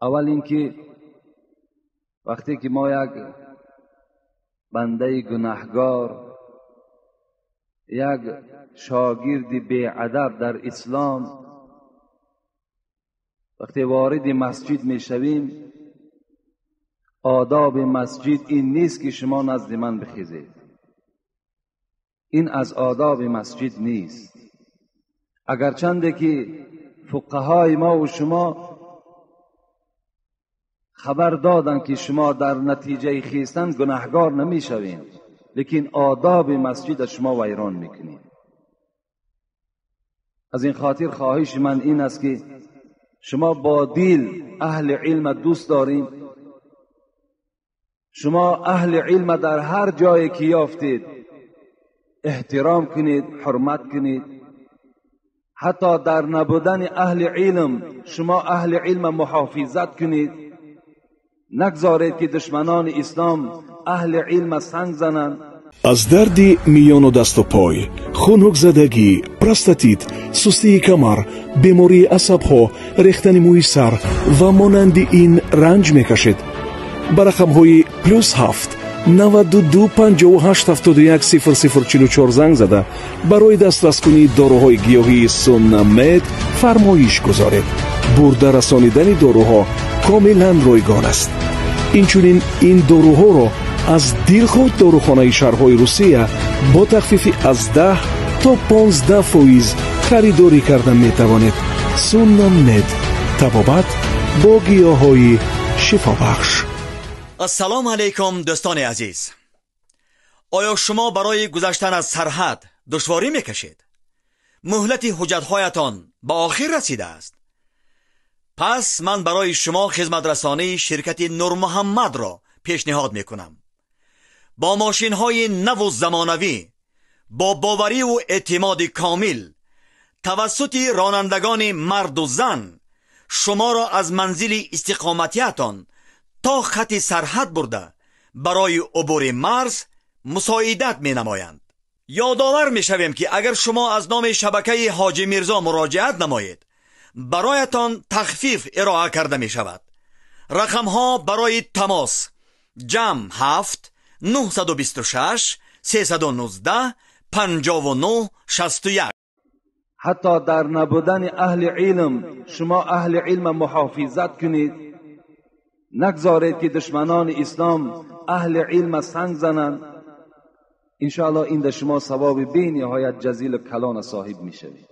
اول اینکه وقتی که ما یک بنده گناهگار، یک شاگرد بی‌ادب در اسلام وقتی وارد مسجد میشویم، آداب مسجد این نیست که شما نزد من بخیزید. این از آداب مسجد نیست. اگرچنده که فقهای ما و شما خبر دادن که شما در نتیجه خیستن گناهگار نمیشوین، لیکن آداب مسجد شما ویران میکنید. از این خاطر خواهش من این است که شما با دل اهل علم دوست دارین، شما اهل علم در هر جایی که یافتید احترام کنید، حرمت کنید. حتی در نبودن اهل علم شما اهل علم محافظت کنید. نگذارید که دشمنان اسلام اهل علم سنگ زنند. Аз дарди миёну дасту пой, хунукзадагӣ, простатит, сустии камар, бемории асабҳо, рехтани мӯи сар ва монанди ин ранҷ мекашед. Ба рақамҳои +7 92 58 71 00 44 занг зада барои дастраскунии доруҳои гиёҳии Суннамед фармоиш гузоред. Бурда расонидани доруҳо комилан ройгон аст. Инчунин ин доруҳоро аз дилхоҳ дорухонаи шаҳрҳои Русия бо тахфифи аз 10 то 15% харидорӣ карда метавонед. Суннамед, табобат бо гиёҳҳои шифобахш. Ассалому алайкум, дӯстони азиз. Оё шумо барои гузаштан аз сарҳад душворӣ мекашед? Муҳлати ҳуҷҷатҳоятон ба охир расидааст? Пас ман барои шумо хизматрасонии ширкати Нурмуҳаммадро пешниҳод мекунам. Бо мошинҳои наву замонавӣ, бо бовариву эътимоди комил, тавассути ронандагони марду зан шуморо аз манзили истиқоматиятон то хати сарҳад бурда барои убури марз мусоидат менамоянд. Ёдовар мешавем, ки агар шумо аз номи шабакаи Ҳоҷи Мирзо муроҷиат намоед, бароятон тахфиф ироа карда мешавад. Рақамҳо барои тамос: ҷамъ 7 926 319 59 61. حتی در نبودن اهل علم شما اهل علم محافظت کنید. نگذارید که دشمنان اسلام اهل علم سنگ زنند. انشاءالله این در شما ثواب بی نهایت جزیل و کلان صاحب میشوید.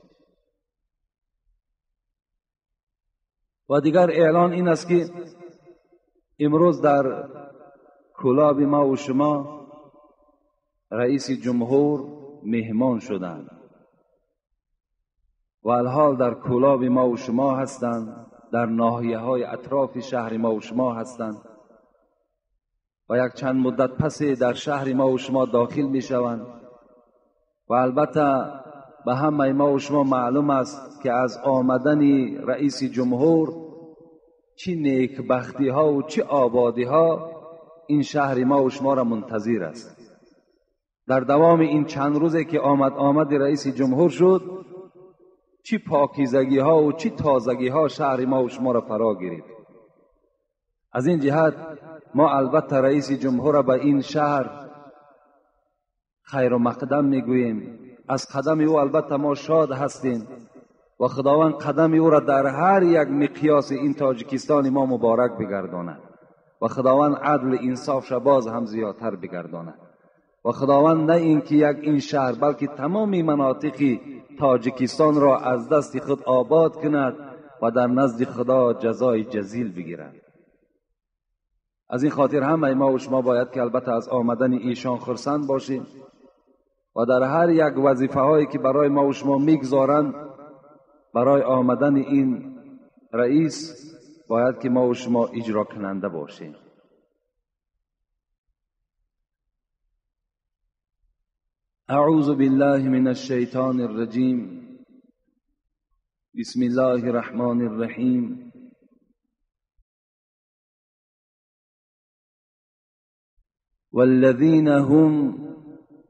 و دیگر اعلان این است که امروز در کلاب ما و شما رئیس جمهور مهمان شدند و الحال در کلاب ما و شما هستند، در ناحیه های اطراف شهر ما و شما هستند و یک چند مدت پس در شهر ما و شما داخل می شوند. و البته به همه ما و شما معلوم است که از آمدن رئیس جمهور چه نیکبختی ها و چه آبادی ها این شهر ما و شما را منتظر است. در دوام این چند روزی که آمد رئیس جمهور شد، چی پاکیزگی ها و چی تازگی ها شهر ما و شما را فرا گرفت. از این جهت ما البته رئیس جمهور را به این شهر خیر و مقدم میگوییم. از قدم او البته ما شاد هستیم و خداوند قدم او را در هر یک مقیاس این تاجیکستان ما مبارک بگرداند و خداوند عدل انصاف را باز هم زیادتر بگرداند و خداوند نه اینکه یک این شهر بلکه تمام مناطق تاجیکستان را از دست خود آباد کند و در نزد خدا جزای جزیل بگیرد. از این خاطر همه ما و شما باید که البته از آمدن ایشان خرسند باشیم و در هر یک وظیفه هایی که برای ما و شما میگذارند برای آمدن این رئیس باید که ما و شما اجرا کننده باشیم. اعوذ بالله من الشیطان الرجیم. بسم الله الرحمن الرحیم. والذین هم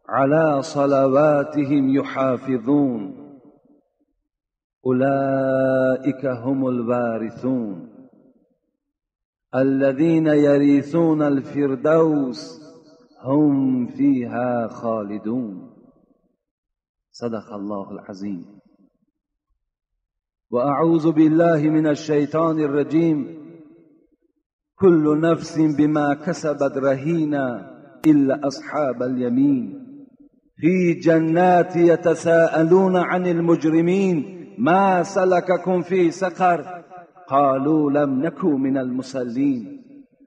على صلواتهم يحافظون اولئك هم الوارثون. الذين يرثون الفردوس هم فيها خالدون. صدق الله العظيم. وأعوذ بالله من الشيطان الرجيم. كل نفس بما كسبت رهينة إلا أصحاب اليمين في جنات يتساءلون عن المجرمين ما سلككم في سقر قالوا لم نك من المصلين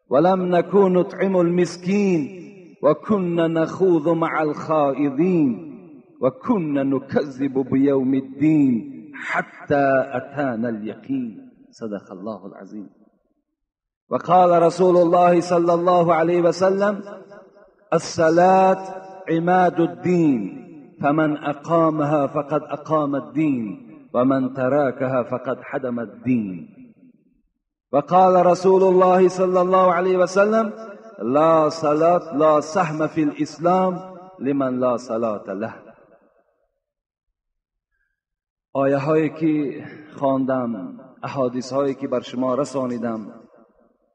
ولم نك نطعم المسكين وكنا نخوض مع الخائضين وكنا نكذب بيوم الدين حتى أتانا اليقين. صدق الله العظيم. وقال رسول الله صلى الله عليه وسلم: الصلاة عماد الدين، فمن أقامها فقد أقام الدين، ومن تركها فقد حدم الدين. وقال رسول الله صلى الله عليه وسلم: لا صلاة لا سهم في الإسلام لمن لا صلاة له. آیه هایی که خواندم، احادیث هایی که بر شما رسانیدم،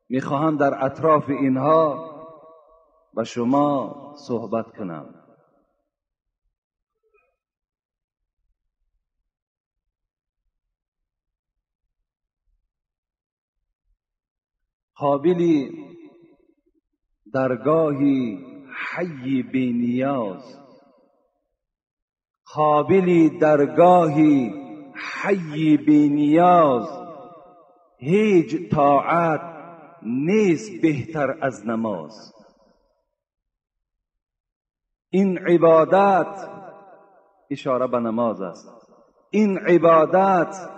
میخواهم در اطراف اینها با شما صحبت کنم. قابلی درگاهی حی بی نیاز، قابلی درگاهی حی بی نیاز، هیچ طاعت نیست بهتر از نماز. این عبادت، اشاره به نماز است، این عبادت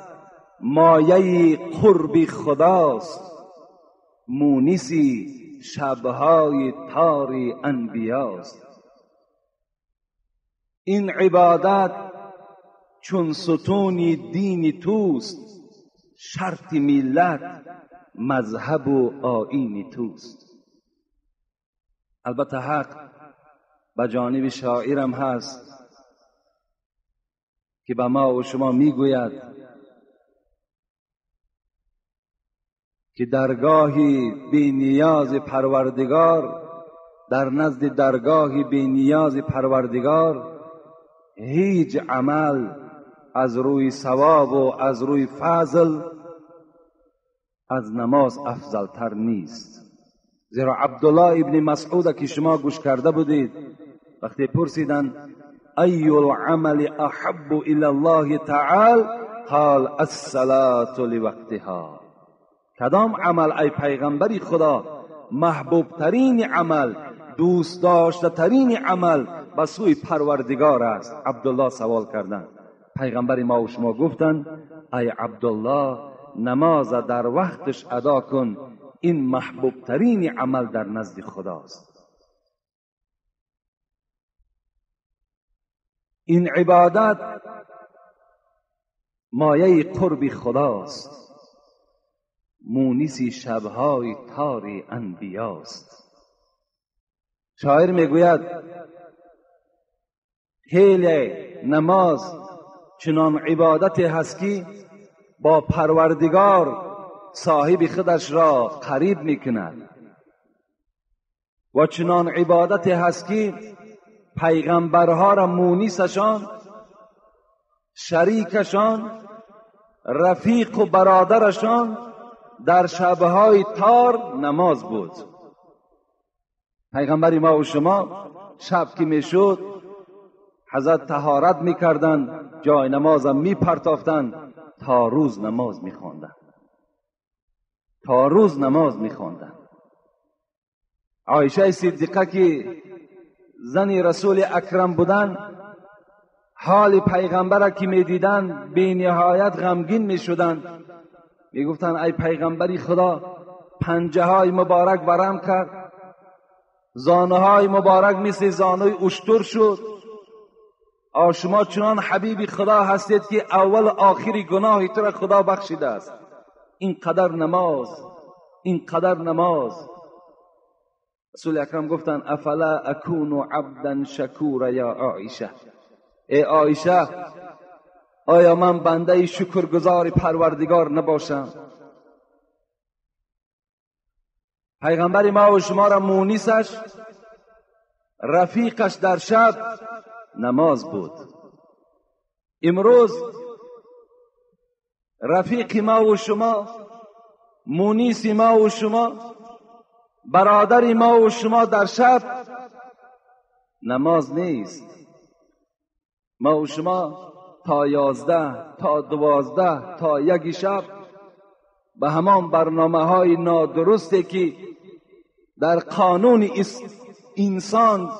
مایه قرب خداست، مونسی شبهای تار انبیاست. این عبادت چون ستون دین توست، شرط ملت مذهب و آیین توست. البته حق به جانب شاعرم هست که به ما و شما میگوید که درگاهی بی نیاز پروردگار، در نزد درگاهی بی نیاز پروردگار هیچ عمل از روی ثواب و از روی فضل از نماز افضلتر نیست. زیرا عبدالله ابن مسعود که شما گوش کرده بودید، وقتی پرسیدند ای العمل احب الى الله تعالی، قال الصلاة لوقتها. کدام عمل ای پیغمبری خدا محبوب ترین عمل، دوست داشته ترین عمل به سوی پروردگار است؟ عبدالله سوال کردند. پیغمبر ما و شما گفتند ای عبدالله، نماز در وقتش ادا کن، این محبوب ترین عمل در نزد خداست. این عبادت مایه قرب خداست، مونس شبهای تار انبیاست. شاعر میگوید خیلی نماز چنان عبادت هست که با پروردگار صاحب خودش را قریب میکند، و چنان عبادت هست که پیغمبرها را مونسشان، شریکشان، رفیق و برادرشان در شبهای تار نماز بود. پیغمبر ما و شما شب که میشد حضرت طهارت میکردند، جای نمازم میپرتافتند، تا روز نماز میخواندند، تا روز نماز میخواندند. عایشه صدیقه که زن رسول اکرم بودند، حال پیغمبر که میدیدند بی نهایت غمگین میشدند. میگفتند ای پیغمبری خدا، پنجه های مبارک ورم کرد، زانوهای مبارک مثل زانوی اشتر شد. شما چنان حبیب خدا هستید که اول آخری گناهی تو را خدا بخشیده است. این قدر نماز، این قدر نماز. رسول اکرم گفتند افلا اکون عبدا شکورا یا عایشه، ای عایشه آیا من بنده شکرگزار پروردگار نباشم؟ پیغمبر ما و شما را مونیسش، رفیقش در شب نماز بود. امروز رفیق ما و شما، مونیس ما و شما، برادر ما و شما در شب نماز نیست. ما و شما تا 11، تا 12، تا 1 شب به همان برنامه های نادرستی که در قانون انسان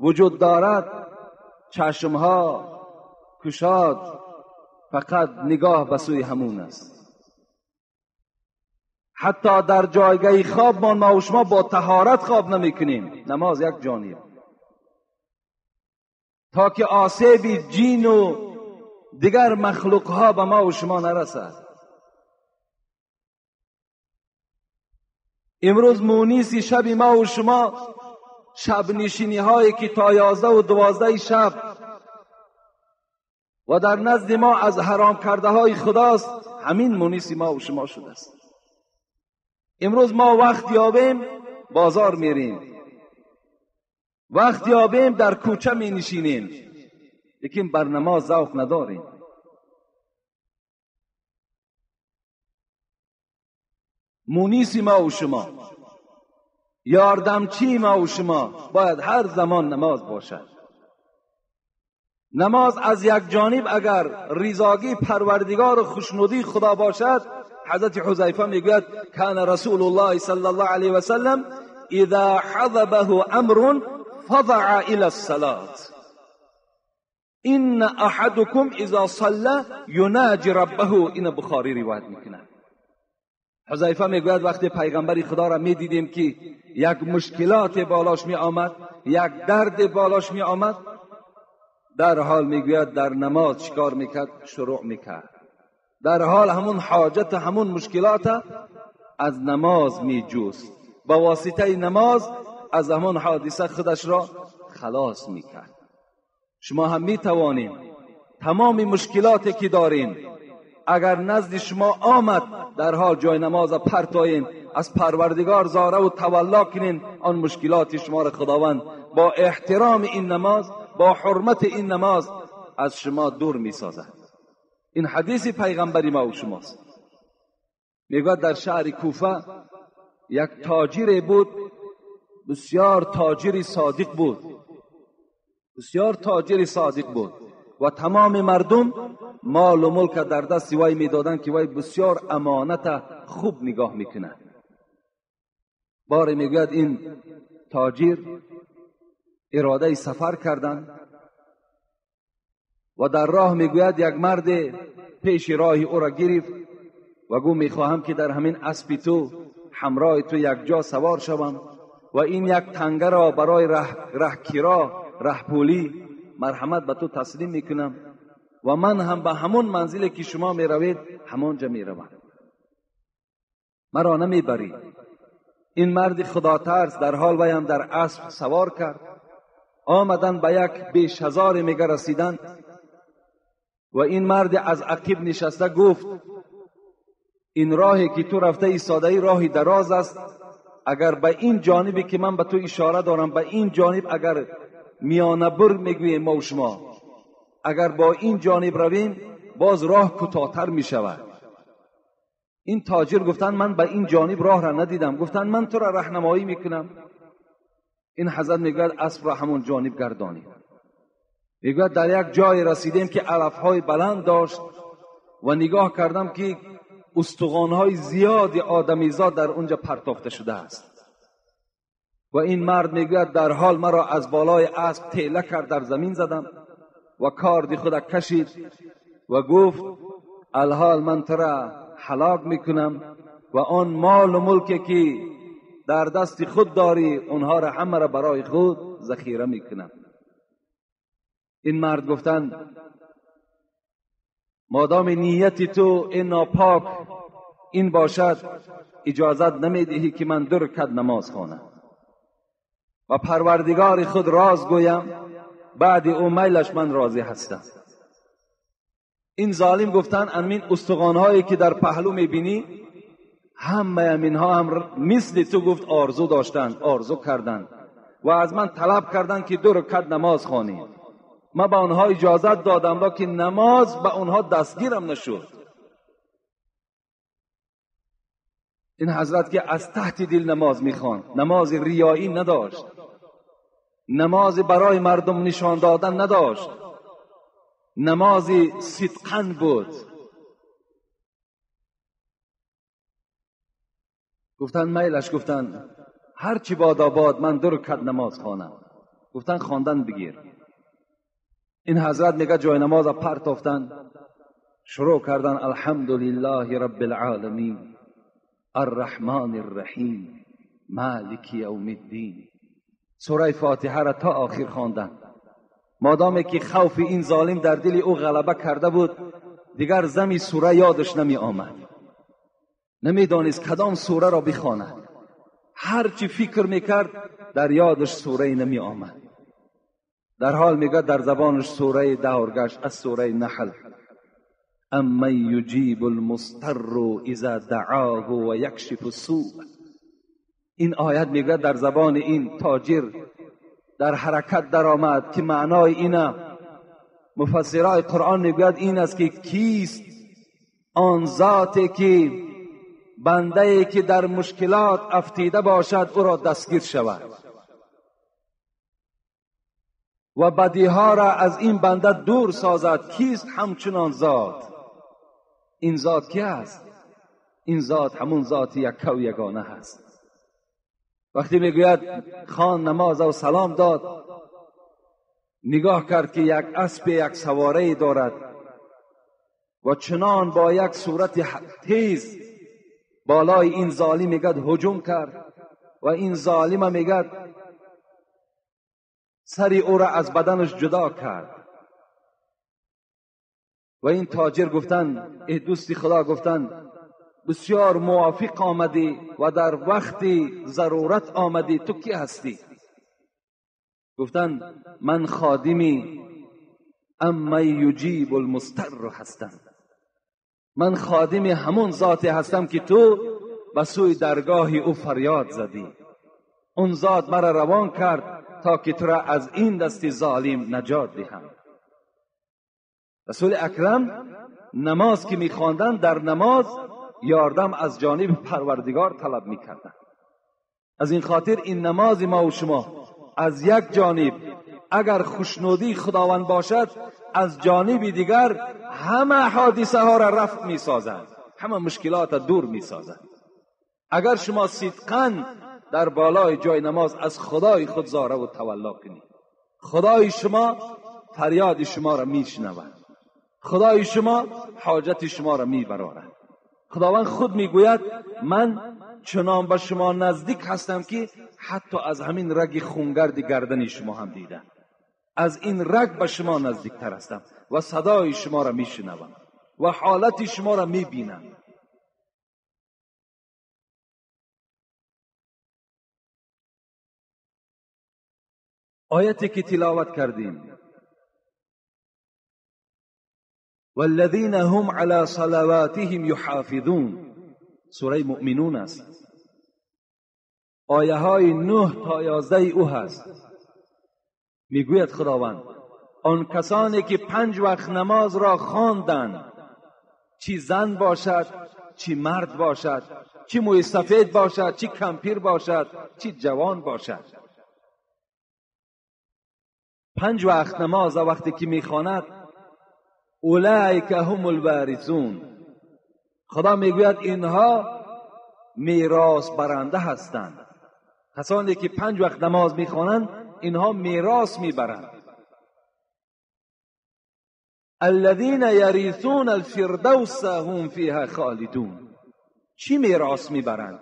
وجود دارد، چشمها کشاد، فقط نگاه به سوی همون است. حتی در جایگاه خواب ما و شما با طهارت خواب نمی کنیم، نماز یک جانب، تا که آسیب جین و دیگر مخلوق ها به ما و شما نرسد. امروز مونیس شب ما و شما شب نشینی هایی که تا 11 و 12 شب و در نزد ما از حرام کرده های خداست، همین مونیس ما و شما شده است. امروز ما وقت یابیم بازار میریم، وقت یابیم در کوچه می نشینیم، لیکن بر نماز ذوق نداریم. مونیس ما و شما، یاردمچی ما و شما باید هر زمان نماز باشد. نماز از یک جانب اگر رضاگی پروردگار و خوشنودی خدا باشد، حضرت حذیفه میگوید کان رسول الله صلی الله علیه و سلم اذا حضبه امر فضع الى الصلاة ان احدکم اذا صلى یناجی ربه. این بخاری روایت میکنه. حذیفه میگوید وقتی پیغمبر خدا را میدیدیم که یک مشکلات بالاش می آمد، یک درد بالاش می آمد، در حال میگوید در نماز چیکار میکرد؟ شروع میکرد. در حال همون حاجت، همون مشکلات از نماز میجوست، با واسطه نماز از همون حادثه خودش را خلاص میکرد. شما هم میتوانیم تمام مشکلاتی که دارین اگر نزد شما آمد، در حال جای نماز پرتاین، از پروردگار زاره و تولا کنین، آن مشکلات شما را خداوند با احترام این نماز، با حرمت این نماز از شما دور میسازد. این حدیث پیغمبری ما و شماست. میگوید در شهر کوفه یک تاجر بود، بسیار تاجر صادق بود، بسیار تاجر صادق بود و تمام مردم مال و ملک در دست وی میدادند که وی بسیار امانت خوب نگاه میکند. باری میگوید این تاجر اراده سفر کردند و در راه میگوید یک مرد پیش راه او را گرفت و گفت میخواهم که در همین اسب تو همراه تو یک جا سوار شوم و این یک تنگه را برای رهکیرا، رهپولی مرحمت به تو تسلیم میکنم و من هم به همون منزلی که شما میروید همانجا میروم، مرا نمیبری. این مرد خدا ترس در حال وی هم در اسب سوار کرد. آمدن به یک بیش هزار میگه رسیدن و این مرد از عقب نشسته گفت این راهی که تو رفته ایستاده ای راهی دراز است، اگر به این جانبی که من به تو اشاره دارم، به این جانب اگر میانه بر میگوییم ما و شما، اگر با این جانب رویم باز راه کوتاه‌تر میشود. این تاجر گفتن من به این جانب راه را ندیدم. گفتن من تو را راهنمایی میکنم. این حضرت میگوید اسب را همون جانب گردانید. میگوید در یک جای رسیدیم که علفهای بلند داشت و نگاه کردم که استخوان‌های زیاد آدمیزاد در اونجا پرتافته شده است. و این مرد میگوید در حال مرا از بالای اسب تیله کرد، در زمین زدم و کارد خود کشید و گفت الحال من تو را هلاک میکنم و آن مال و ملکی که در دست خود داری اونها را همه را برای خود ذخیره میکنم. این مرد گفتن مادام نیت تو این ناپاک این باشد اجازت نمیدهی که من 2 رکعت نماز خوانم و پروردگار خود راز گویم، بعد او میلش من راضی هستم. این ظالم گفتن امین استخوان‌هایی که در پهلو میبینی همه اینها هم مثل تو گفت آرزو داشتند، آرزو کردند و از من طلب کردند که 2 رکعت نماز خوانید. من به آنها اجازت دادم که نماز به آنها دستگیرم نشد. این حضرت که از تحت دل نماز میخواند، نماز ریایی نداشت، نماز برای مردم نشان دادن نداشت، نماز صدقاً بود. گفتن میلش، گفتن هرچی باد آباد من 2 رکعت نماز خوانم. گفتن خواندن بگیر. این حضرت میگه جای نماز پرتافتن، شروع کردن الحمدلله رب العالمین الرحمن الرحیم مالک یوم الدین. سوره فاتحه را تا آخر خواندن. مادامی که خوف این ظالم در دل او غلبه کرده بود، دیگر زمی سوره یادش نمی آمد، نمیدانست کدام سوره را بخواند. هرچی فکر میکرد در یادش سوره نمی آمد. در حال میگه در زبانش سوره دور گشت، از سوره نحل: امن یجیب المضطر اذا دعاه و یکشف السوء. این آیت میگه در زبان این تاجر در حرکت در آمد که معنای اینه، مفسرای قرآن میگوید این است که کیست آن ذاتی که بنده ای که در مشکلات افتیده باشد او را دستگیر شود و بدیها را از این بنده دور سازد. کیست همچنان ذات؟ این ذات کی است؟ این ذات همون ذات یک و یگانه هست. وقتی میگوید خان نماز و سلام داد، نگاه کرد که یک اسب یک سواره دارد و چنان با یک صورت تیز بالای این ظالم میگد هجوم کرد و این ظالم میگد سری او را از بدنش جدا کرد. و این تاجر گفتن ای دوستی خدا، گفتن بسیار موافق آمدی و در وقتی ضرورت آمدی، تو کی هستی؟ گفتن من خادمی اما یجیب المضطر هستم، من خادم همون ذاتی هستم که تو به سوی درگاه او فریاد زدی. اون ذات مرا روان کرد تا که تو را از این دست ظالم نجات دهم. رسول اکرم نماز که میخواندن، در نماز یاردم از جانب پروردگار طلب میکردن. از این خاطر این نماز ما و شما از یک جانب اگر خوشنودی خداوند باشد، از جانب دیگر همه حادثه ها را رفع می سازد، همه مشکلات را دور می سازد. اگر شما صدقاً در بالای جای نماز از خدای خود زاره و تولا کنید، خدای شما فریاد شما را می شنود، خدای شما حاجت شما را می برارد. خداوند خود می گوید من چنان به شما نزدیک هستم که حتی از همین رگ خونگرد گردن شما هم دیدم، از این رگ به شما نزدیکتر هستم و صدای شما را می شنوم و حالت شما را می بینم. آیتی که تلاوت کردیم، والذین هم علی صلواتهم یحافظون، سوره مؤمنون است، آیه های 9 تا 11 او هست. میگوید خداوند آن کسانی که 5 وقت نماز را خواندند، چی زن باشد چی مرد باشد، چی موی سفید باشد چی کمپیر باشد چی جوان باشد، 5 وقت نماز وقتی که میخواند، اولئک هم الوارثون، خدا میگوید اینها میراث برنده هستند. کسانی که 5 وقت نماز میخوانند اینها میراث میبرند. الذین یریثون الفردوس هم فیها خالدون. چی میراث میبرند؟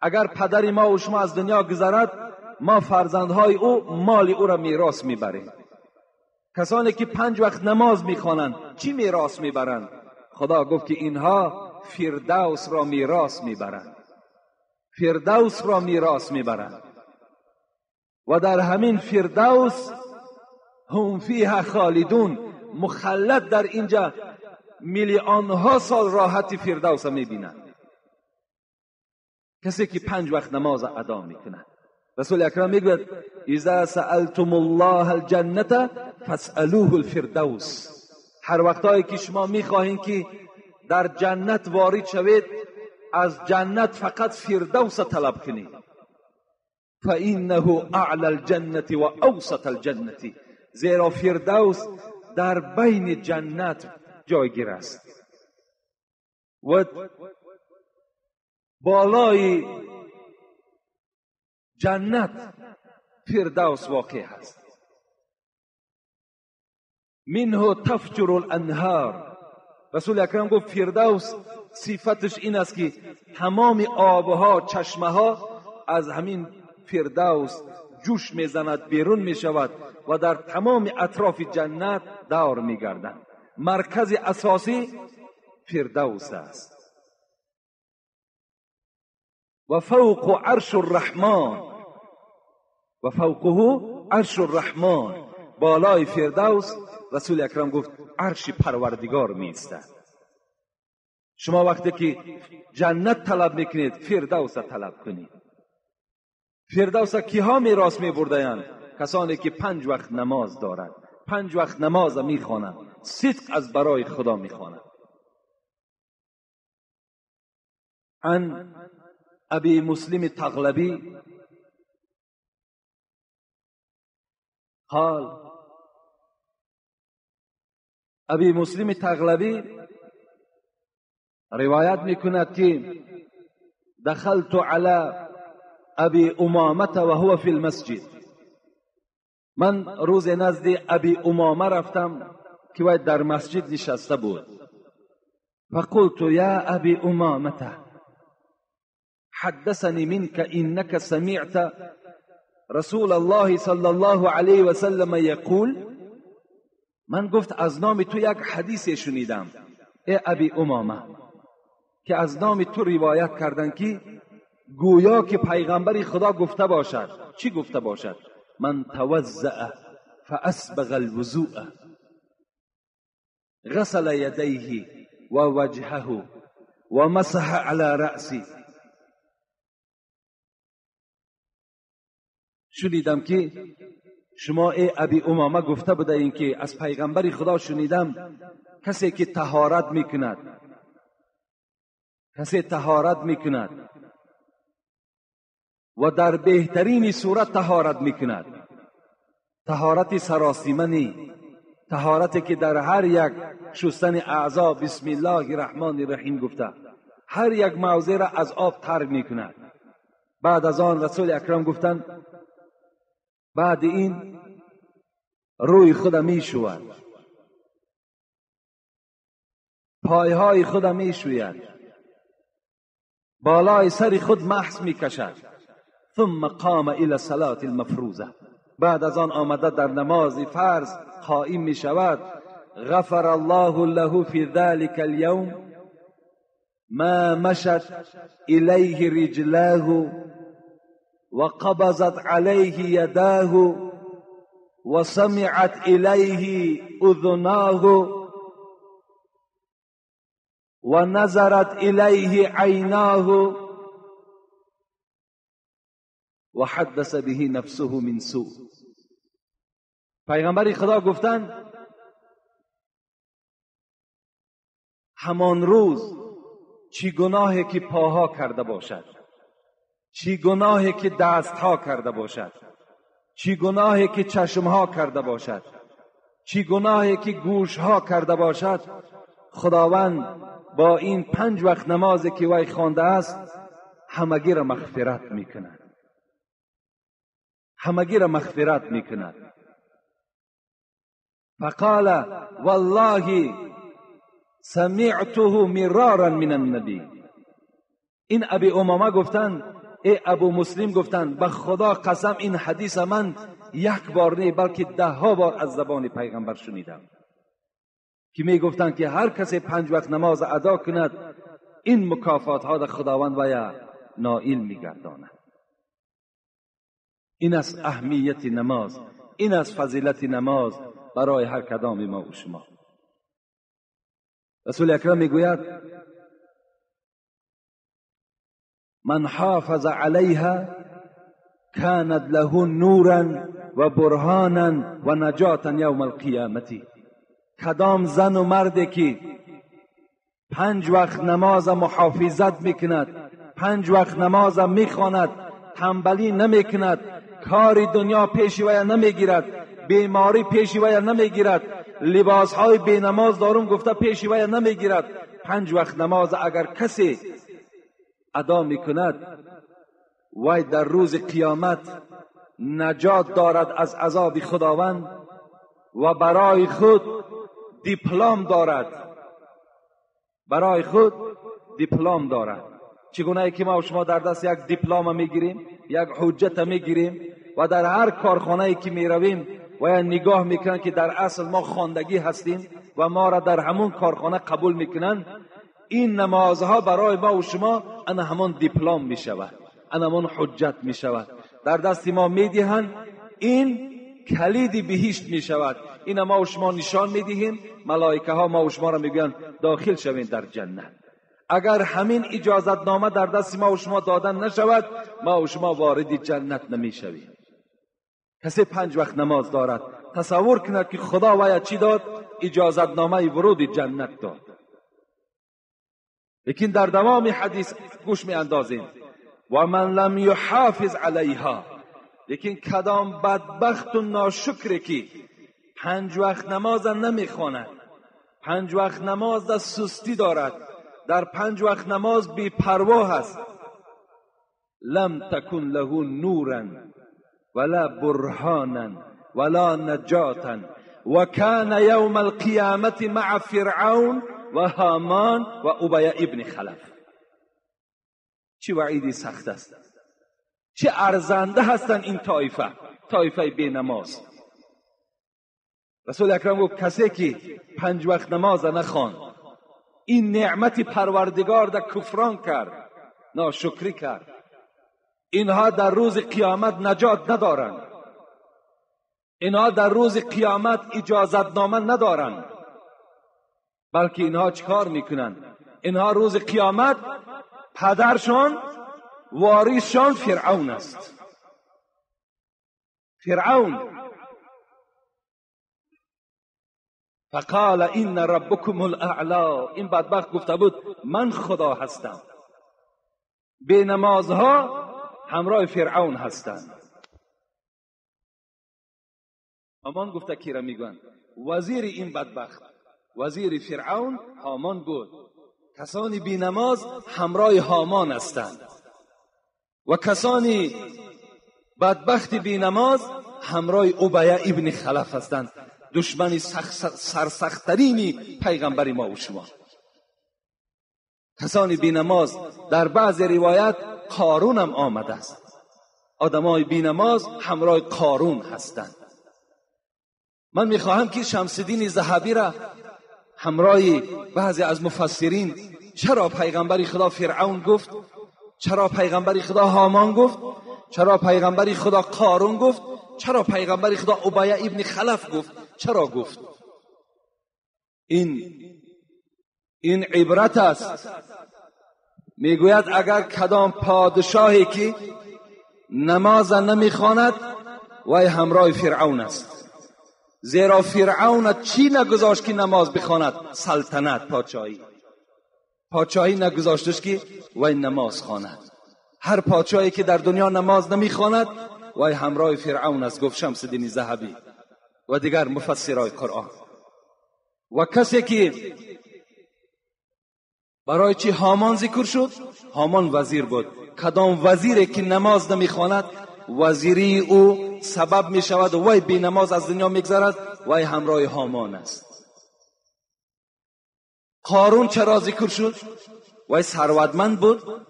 اگر پدر ما و شما از دنیا گذرد، ما فرزندهای او مال او را میراث میبریم. کسانی که 5 وقت نماز میخوانند چی میراث میبرند؟ خدا گفت که اینها فردوس را میراث میبرند، فردوس را میراث میبرند و در همین فردوس هم فیها خالدون، مخلد در اینجا میلیونها سال راحت فردوس میبینند. کسی که 5 وقت نماز ادا میکند. رسول اکرم میگوید اذا سألتم الله الجنة فاسألوه الفردوس. هر وقتایی که شما میخواهین که در جنت وارد شوید، از جنت فقط فردوس طلب کنید. فانه اعلى الجنة و اوسط الجنة، زیرا فردوس در بین جنت جایگیر است و بالای جنت فردوس واقع است. منه تفجر الانهار. رسول اکرم گفت فردوس صفتش این است که تمام آبها، چشمه ها از همین فردوس جوش میزند، بیرون میشود و در تمام اطراف جنت دور میگردند. مرکز اساسی فردوس است. و فوق عرش الرحمن، و فوقه عرش الرحمن، بالای فردوس رسول اکرم گفت عرش پروردگار می ایستد. شما وقتی که جنت طلب میکنید فردوس طلب کنید. فردوس کیها میراث میبردند؟ کسانی که 5 وقت نماز دارند، 5 وقت نماز میخوانند، صدق از برای خدا میخوانند. عن ابی مسلم تغلبی قال، ابی مسلم تغلبی روایت میکند که دخلت علی ابی امامه و هو فی المسجد. من روز نزد ابی امامه رفتم که وی در مسجد نشسته بود. فقلت یا ابی امامه حدثني منك انك سمعت رسول الله صلی الله علیه و سلم یقول. من گفت از نام تو یک حدیث شنیدم ای ابی امامه، که از نام تو روایت کردن که گویا که پیغمبر خدا گفته باشد. چی گفته باشد؟ من توضأ فاسبغ الوضوء غسل یدیه و وجهه و مسح علی رأسه. شنیدم که شما ای ابی امامه گفته بوده این که از پیغمبر خدا شنیدم کسی که طهارت میکند، کسی طهارت میکند و در بهترین صورت طهارت میکند، طهارت سراسیمه نی، طهارتی که در هر یک شستن اعضا بسم الله الرحمن الرحیم گفته، هر یک موضع را از آب تر میکند. بعد از آن رسول اکرم گفتند بعد این روی خود میشوید، پایهای خود میشوید، بالای سر خود محس میکشد. ثم قام الى صلاة المفروضه. بعد از آن آمده در نماز فرض قائم میشود. غفر الله له فی ذلك اليوم ما مشت الیه رجلاه وقبضت عليه يداه وسمعت إليه أذناه ونظرت إليه عيناه وحدث به نفسه من سوء. پیغمبر خدا گفتند همان روز چی گناهی که پاها کرده باشد، چی گناهی که دستها کرده باشد، چی گناهی که چشمها کرده باشد، چی گناهی که گوشها کرده باشد، خداوند با این 5 وقت نمازی که وی خوانده است همگی را مغفرت میکند، همگی را مغفرت میکند. فقال والله سمعته مرارا من النبی. این ابی امامه گفتند، ای ابو مسلم گفتند به خدا قسم این حدیث من یک بار نه بلکه 10 بار از زبان پیغمبر شنیدم که می گفتند که هر کسی 5 وقت نماز ادا کند این مکافات ها در خداوند ویا نائل میگرداند. این است اهمیت نماز، این است فضیلت نماز برای هر کدام ما و شما. رسول اکرم میگوید من حافظ علیها كانت له نورا و برهانا و نجاتا یوم القیامت. کدام زن و مردی که 5 وقت نماز محافظت میکند، 5 وقت نماز میخواند، تنبلی نمیکند، کار دنیا پیش وی نمیگیرد، بیماری پیش وی نمیگیرد، لباسهای بی نماز دارم گفته پیش وی نمیگیرد، 5 وقت نماز اگر کسی ادا میکند، وی در روز قیامت نجات دارد از عذاب خداوند و برای خود دیپلم دارد، برای خود دیپلم دارد. چگونه که ما و شما در دست یک دیپلم میگیریم، یک حجت میگیریم و در هر کارخانه‌ای که میرویم و یا نگاه میکنن که در اصل ما خواندگی هستیم و ما را در همون کارخانه قبول میکنن، این نمازها برای ما و شما انا همون دیپلم میشود، انا همون حجت میشود، در دست ما میدهند، این کلید بهشت میشود. این ما و شما نشان میدهیم، ملائکه ها ما و شما را میگویند داخل شوین در جنت. اگر همین اجازت نامه در دست ما و شما دادن نشود، ما و شما وارد جنت نمیشویم. کسی 5 وقت نماز دارد، تصور کند که خدا ویا چی داد؟ اجازت نامه ورود جنت داد. لیکن در دوام حدیث گوش می اندازیم و من لم یحافظ علیها، لیکن کدام بدبخت و ناشکری که 5 وقت نماز نمیخواند، 5 وقت نماز در سستی دارد، در 5 وقت نماز بی پروا هست، لم تکن له نورا ولا برهانا ولا نجاتا وكان يوم القيامة مع فرعون وهامان وأبي ابن خلف. چه وعیدی سخت است، چه ارزنده هستند این طایفه، طایفه بی نماز. رسول اکرم گفت کسی که 5 وقت نماز نخواند، این نعمت پروردگار در کفران کرد، ناشکری کرد، اینها در روز قیامت نجات ندارند، اینها در روز قیامت اجازت نامه ندارند، بلکه اینها چیکار میکنند؟ اینها روز قیامت پدرشان، وارثشان فرعون است. فرعون فقال این ربکم الاعلی، این بدبخت گفته بود من خدا هستم. بی نمازها همراه فرعون هستند. هامان گفته کی را میگن؟ وزیر این بدبخت، وزیر فرعون هامان بود. کسانی بی نماز همراه هامان هستند و کسانی بدبخت بی نماز همراه ابی ابن خلف هستند، دشمن سرسخت‌ترین پیغمبر ما و شما. کسانی بی نماز، در بعض روایت قارون هم آمده است. آدمای بی نماز همراه قارون هستند. من میخواهم که شمس الدین ذهبی را همراه بعضی از مفسرین، چرا پیغمبر خدا فرعون گفت، چرا پیغمبر خدا هامان گفت، چرا پیغمبر خدا قارون گفت، چرا پیغمبر خدا ابی ابن خلف گفت، چرا گفت؟ این عبرت است. میگوید اگر کدام پادشاهی که نماز نمیخواند وی همراه فرعون است، زیرا فرعون چی نگذاشت که نماز بخواند؟ سلطنت، پادشاهی. پادشاهی نگذاشتش که وی نماز خواند. هر پادشاهی که در دنیا نماز نمیخواند وی همراه فرعون است، گفت شمس الدین ذهبی و دیگر مفسرای قرآن. و کسی که برای چی هامان ذکر شد؟ هامان وزیر بود. کدام وزیری که نماز نمیخواند وزیری او سبب می شود وی بی نماز از دنیا میگذرد، وی همراه هامان است. قارون چرا ذکر شد؟ وی ثروتمند بود،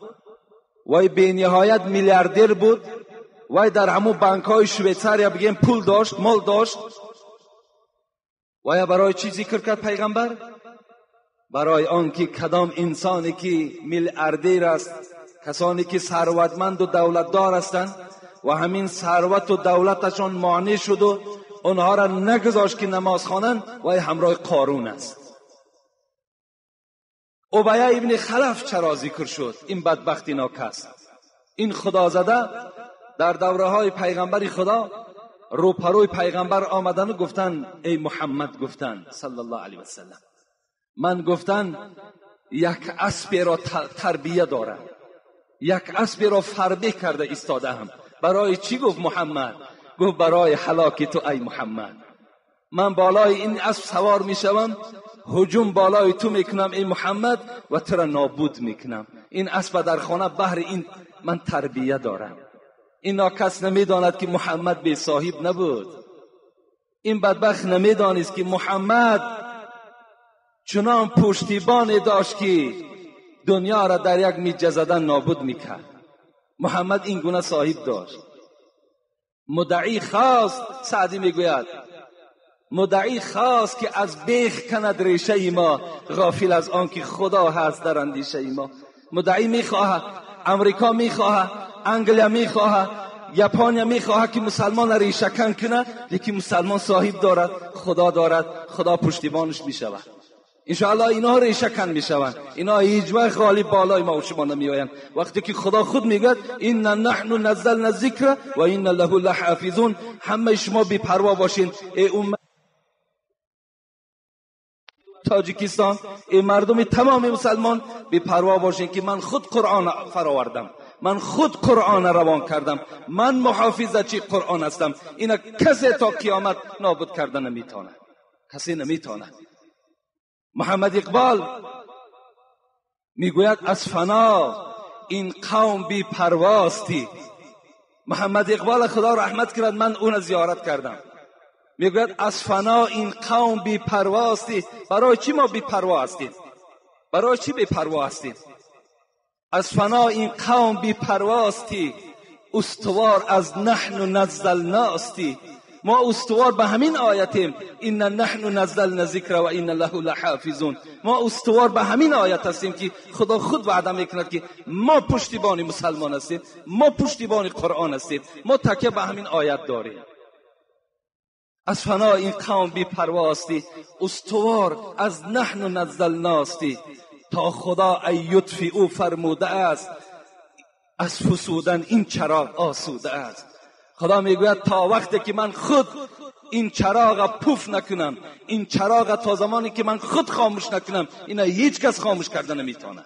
وی بی نهایت میلیاردر بود، وی در همون بانک های شویتساریا بگیم پول داشت، مال داشت. وی برای چی ذکر کرد پیغمبر؟ برای آنکه کدام انسانی که میلیاردر است، کسانی که ثروتمند و دولتدار هستند و همین ثروت و دولتشان مانع شد و آنها را نگذاشت که نماز خوانند، وی همراه قارون است. ابی ابن خلف چرا ذکر شد؟ این بدبختی ناکس. این خدازده در دوره های پیغمبر خدا روپروی پیغمبر آمدن و گفتن ای محمد، گفتن صلی الله علیه و سلم، من گفتن یک اسب را تربیه دارم، یک اسب را فربه کرده ایستاده هم. برای چی؟ گفت محمد. گفت برای هلاک تو ای محمد. من بالای این اسب سوار میشوم، هجوم بالای تو میکنم ای محمد و تو را نابود میکنم. این اسب در خانه بهر این من تربیه دارم. این ناکس نمیداند که محمد بی صاحب نبود. این بدبخت نمیدانست که محمد چنان پشتیبان داشت که دنیا را در یک میجه زدن نابود میکرد. محمد این گونه صاحب داشت. مدعی خواست، سعدی میگوید مدعی خواست که از بیخ کند ریشه ما، غافل از آن که خدا هست در اندیشه ما. مدعی میخواهد، امریکا میخواهد، انگلیا میخواهد، یاپانیا میخواهد که مسلمان ریشه کن کنه، لیکن مسلمان صاحب دارد، خدا دارد، خدا پشتیبانش میشود. انشاءالله اینا ریشه کن میشوند، اینا هیچ وقت غالب بالای ما و شما نمیآیند. وقتی که خدا خود میگوید ان نحن نزلنا الذکر و ان له لحافظون، همه شما بی پروا باشین ای امت تاجیکستان، ای مردم تمام مسلمان بی پروا باشین که من خود قرآن فراوردم، من خود قرآن روان کردم، من محافظت قرآن هستم. اینا کسی تا قیامت نابود کرده نمیتونه، کسی نمیتونه. محمد اقبال میگوید از فنا این قوم بی پرواستی. محمد اقبال خدا رحمت کرد، من اون زیارت کردم. میگوید از فنا این قوم بی پرواستی. برای چی ما بی پروا هستیم؟ برای چی بی پروا هستیم؟ از فنا این قوم بی پرواستی، استوار از نحن نزلناستی. ما استوار به همین آیتیم، ان نحن نزلنا الذکر و ان له لحافظون. ما استوار به همین آیت هستیم که خدا خود وعده میکند که ما پشتیبان مسلمان هستیم، ما پشتیبان قرآن هستیم، ما تکیه به همین آیت داریم. از فنا این قوم بی پرواستی، استوار از نحن نزلناستی. تا خدا ای یطفی او فرموده است، از فسودن این چراغ آسوده است. خدا میگوید تا وقتی که من خود این چراغ پوف نکنم، این چراغ تا زمانی که من خود خاموش نکنم، اینا هیچ کس خاموش کرده نمیتونه.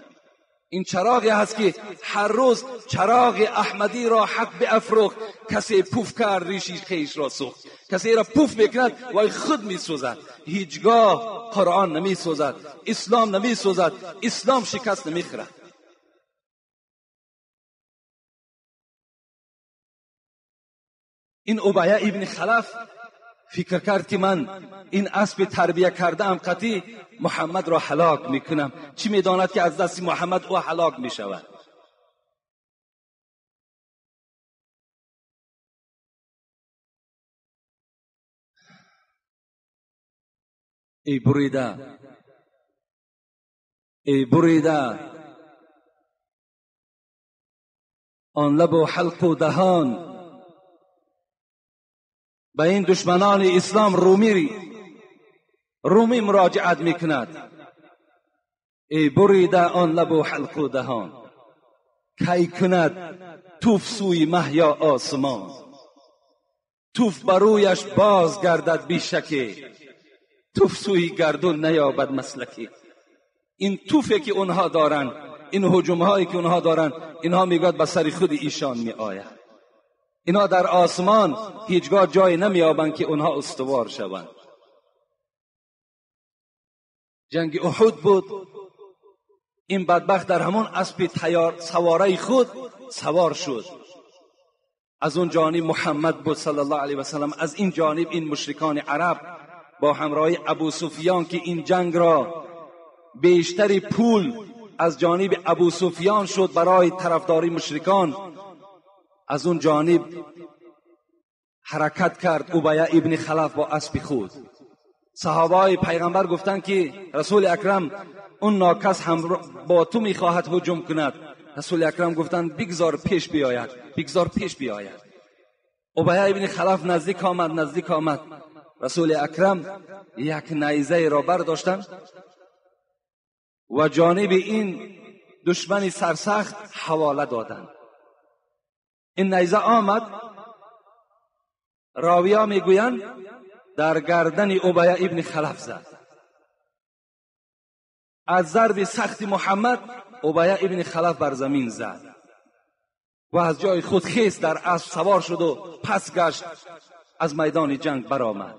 این چراغی هست که هر روز چراغ احمدی را حق بیافروخت، کسی پوف کرد ریشی خیش را سوخت. کسی را پوف میکند و خود میسوزد. هیچگاه قرآن نمیسوزد، اسلام نمیسوزد، اسلام شکست نمیخورد. این ابیه ابن خلف فکر کرد که من این اسب تربیه کرده ام قطعی محمد را هلاک میکنم. چی میداند که از دست محمد او هلاک میشود؟ ای بریده، ای بریده آن لب و حلق و دهان، به این دشمنان اسلام رومی مراجعت میکند. ای بریده آن لب و حلق و دهان، کی کند توف سوی مه یا آسمان. توف برویش باز گردد بی شکی، توف سوی گردون نیابد مسلکی. این توفی که اونها دارند، این هجوم هایی که اونها دارند، اینها میگوید به سر خود ایشان می آید. اینا در آسمان هیچگاه جای نمیابند که اونها استوار شوند. جنگ احد بود، این بدبخت در همون اسب تیار سواره خود سوار شد. از اون جانب محمد بود صلی الله علیه و سلم، از این جانب این مشرکان عرب با همراهی ابو سفیان که این جنگ را بیشتر پول از جانب ابو سفیان شد برای طرفداری مشرکان، از اون جانب حرکت کرد ابیه ابن خلف با اسب خود. صحابه پیغمبر گفتند که رسول اکرم اون ناکس هم با تو میخواهد هجوم کند. رسول اکرم گفتند بگذار پیش بیاید، بگذار پیش بیاید. ابیه ابن خلف نزدیک آمد، نزدیک آمد. رسول اکرم یک نیزه را برداشتند و جانب این دشمن سرسخت حواله دادند. این نیزه آمد، راویا میگویند در گردن ابیه ابن خلف زد. از ضرب سخت محمد ابیه ابن خلف بر زمین زد و از جای خود خیست، در اسب سوار شد و پس گشت، از میدان جنگ برآمد.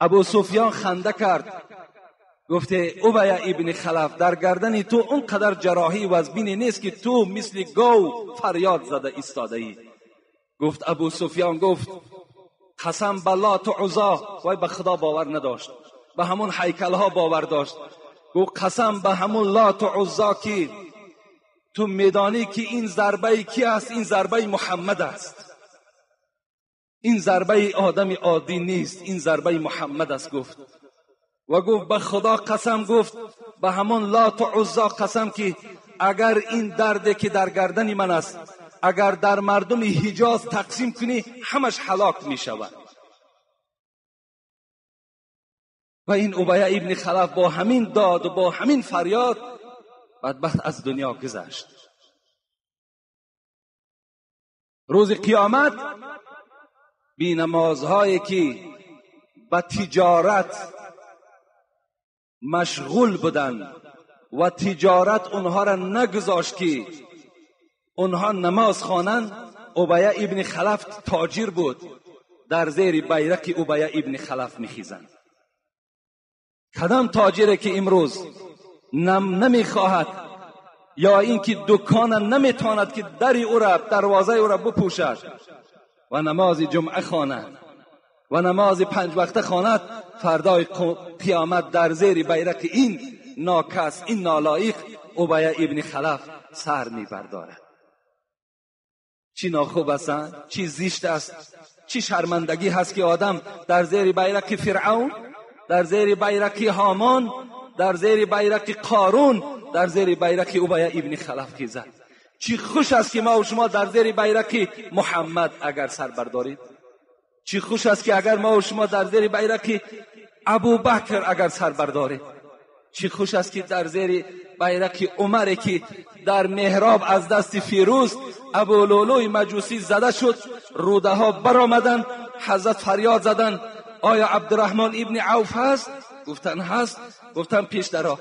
ابو سفیان خنده کرد، گفته ابیه ابن خلف در گردن تو اونقدر جراحی وزبینی نیست که تو مثل گاو فریاد زده ایستاده ای. گفت ابو سفیان، گفت قسم بالله تو عزا، وای به خدا باور نداشت، به همون هیکلها باور داشت. گفت قسم به همون لات و عزا که تو میدانی که این ضربه کی است؟ این ضربه محمد است، این ضربه آدم عادی نیست، این ضربه محمد است. گفت و گفت به خدا قسم، گفت به همون لات و عزا قسم که اگر این درد که در گردن من است اگر در مردم حجاز تقسیم کنی همش هلاک می شود. و این ابیه ابن خلف با همین داد و با همین فریاد بدبخت از دنیا گذشت. روز قیامت بی نمازهایی که به تجارت مشغول بودند و تجارت اونها را نگذاشت که اونها نماز خوانند، ابیه ابن خلف تاجر بود، در زیر بیرق ابیه ابن خلف میخیزند. کدام تاجری که امروز نمیخواهد یا اینکه دکان نمیتواند که در او را، دروازه او را بپوشد و نماز جمعه خواند و نماز پنج وقته خواند، فردای قیامت در زیر بیرق این ناکس، این نالایق ابیه ابن خلف سر میبردارد. چی ناخوب است، چی زشت است، چی شرمندگی هست که آدم در زیر بیرق فرعون، در زیر بیرق هامان، در زیر بیرق قارون، در زیر بیرق ابیه ابن خلف خیزد. چی خوش است که ما و شما در زیر بیرق محمد اگر سر بردارید. چی خوش است که اگر ما و شما در زیر بیرق ابوبکر اگر سر بردارید. چی خوش است که در زیر بیرق عمر که در محراب از دست فیروز ابولولوی مجوسی زده شد، روده ها برآمدند، حضرت فریاد زدند آیا عبدالرحمن ابن عوف هست؟ گفتن هست. گفتن پیش درآ.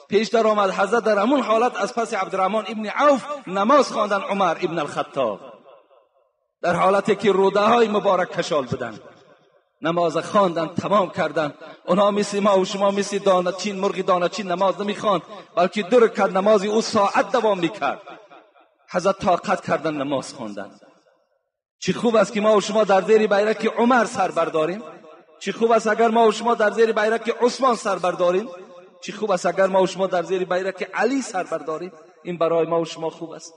پیش در آمد. حضرت در همون حالت از پس عبدالرحمن ابن عوف نماز خواندن عمر ابن الخطاب، در حالتی که روده های مبارک کشال بودند نماز خواندن، تمام کردن. اونها مثل ما و شما مثل دانه‌چین، مرغ دانه‌چین نماز نمیخواند، بلکه دو رکعت نماز او ساعت دوام میکرد. حضرت طاقت کردن نماز خواندن. چی خوب است که ما و شما در زیر بیرق عمر سر برداریم. چی خوب است اگر ما و شما در زیر بیرق عثمان سر برداریم. چی خوب است اگر ما و شما در زیر بیرق علی سر برداریم. این برای ما و شما خوب است.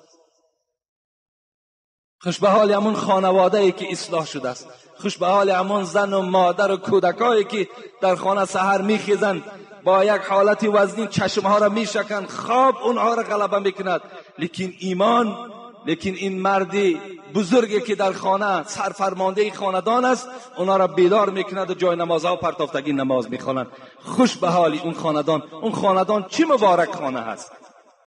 خوش به حال همون خانواده ای که اصلاح شده است. خوش به حال همون زن و مادر و کودکایی که در خانه سحر میخیزند، با یک حالت وزنین چشمها را میشکند، خواب اونها را غلبه میکند، لیکن ایمان، لیکن این مردی بزرگی که در خانه سرفرمانده خاندان است، اونها را بیدار میکند و جای نمازها پرتافتگی نماز میخوانند. خوش به حال اون خاندان. اون خاندان چی مبارک خانه هست.